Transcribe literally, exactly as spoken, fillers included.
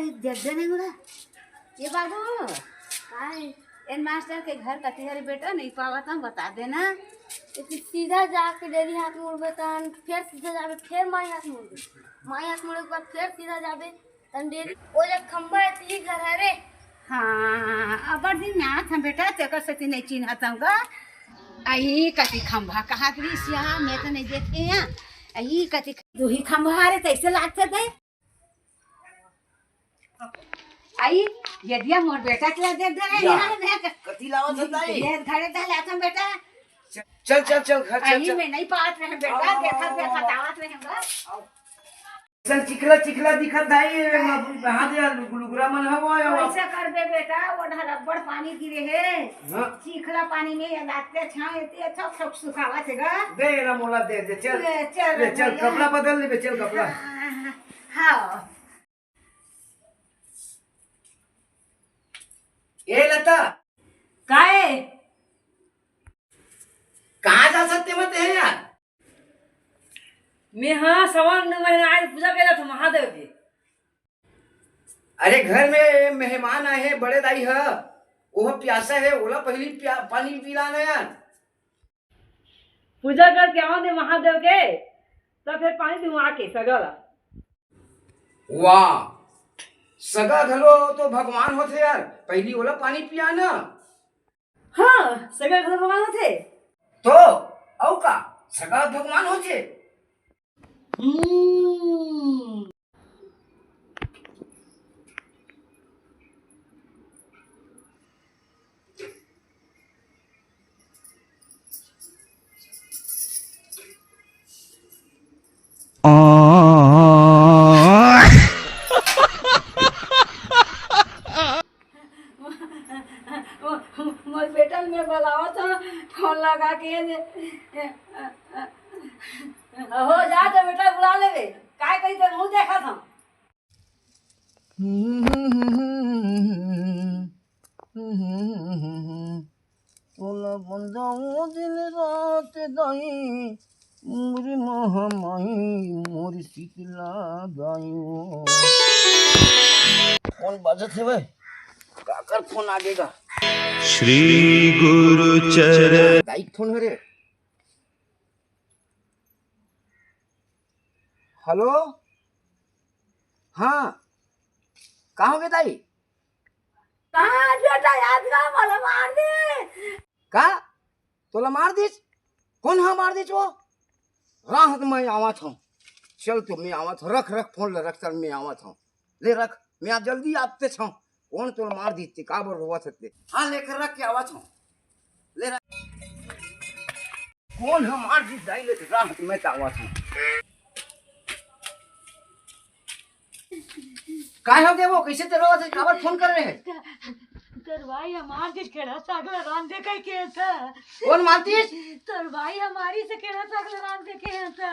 दे दे नहीं मुड़ा। ये बाबू, काय? एन मास्टर के घर कति हरे बेटा, नहीं पावत हूँ, बता देना। एती सीधा जाके डेरी हाथ मुड़बे तन, फेर सीधा जाबे, फेर माई हाथ मुड़बे, माई हाथ मुड़े के बाद फेर सीधा जाबे तन डेरी। ओ जग खंभा एती घर हरे। हाँ, अबर दिन में आत हूँ बेटा, तेकर सेती नहीं चिन्हत हूँ गा। अई कति खंभा कहा करी सिया, मैं तो नहीं देखे यहाँ। अई कति दुही खंभा हरे, तैसे लागते दे। आई, ये दिया मोर बेटा के ला दे दे रहे या, हैं, मैं क-, कति लावत हस दाई? ये घरे दा लात हूँ बेटा। चल, चल, चल, घर चल, आई, चल। मैं नहीं पावत रहे बेटा, आओ, देखा, आओ, देखा, आओ। तावत रहे हमरा। चल, चिखला, चिखला दिखत दाई, ये म-, हाथ या लुग-, लुगरा मन हवा, या वा। कैसे करबे बेटा, वो ढा रबड़ पानी गिरे हे। हाँ। चिखला पानी में ये लागते छाँव, ये अच्छा सब सुखावत हे गा। दे, एला मोला दे, दे, चल। ले, चल ले, रे चल, भैया। कपड़ा बदल लेबे, चल, कपड़ा। हाँ, हाँ, हाँ। ए लता, काय? कहाँ जा सकते मत है यार? मैं हाँ, सावन महीना आज पूजा करे था महादेव के। अरे, घर में मेहमान आए हैं, बड़े दाई ह, वो प्यासा है, ओला पहली प्या-, पानी पिलाना यार। पूजा करके आवा दे महादेव के, तब फिर पानी दूँ आके सगा ला। वाह, सगा घलो तो भगवान होथे यार, पहली ओला पानी पिया ना। हाँ, सगा घलो भगवान होथे। तो अउ का, सगा भगवान होथे। हम्म। मोर बेटा ल मैं बलावत हूँ, फोन लगा के। हो जा तो बेटा बुला लेवे, काय कही तो मुँह देखत हूँ। तोला बंदाओ दिन रात दाई, मोर महामाई, मोर शीतला दाई ओ। फोन बाजत हे भाई, काकर फोन आ गेगा? श्री गुरु चरण। दाई फोन हरे। हेलो, हाँ, का होगे दाई? कहाँ बेटा, याद का मोला मार दे। का? तोला मार दिस? कोन हा मार दिस वो? राहत मैं आवत हूँ। चल तो मैं आवत हूँ। रख, रख फोन ले, रख, चल मैं आवत हूँ। ले रख, मैं आप जल्दी आते छौं। कोन तोला मार दिस ते, काबर रोवत हस ते? हाँ, लेकर रख के आवत हूँ। ले रख। कोन हा मार दिस दाई ले, राहत मैं तो आवत हूँ। काय हो गया वो? कैसे ते रोवत हस? काबर फोन कर रहे हैं? तोर भाई ह मार दिस, खेड़ा साग ल रांध दे कहिके था। कोन मार दिस? तोर भाई ह मार दिस, खेड़ा साग ल रांध दे कहिके था।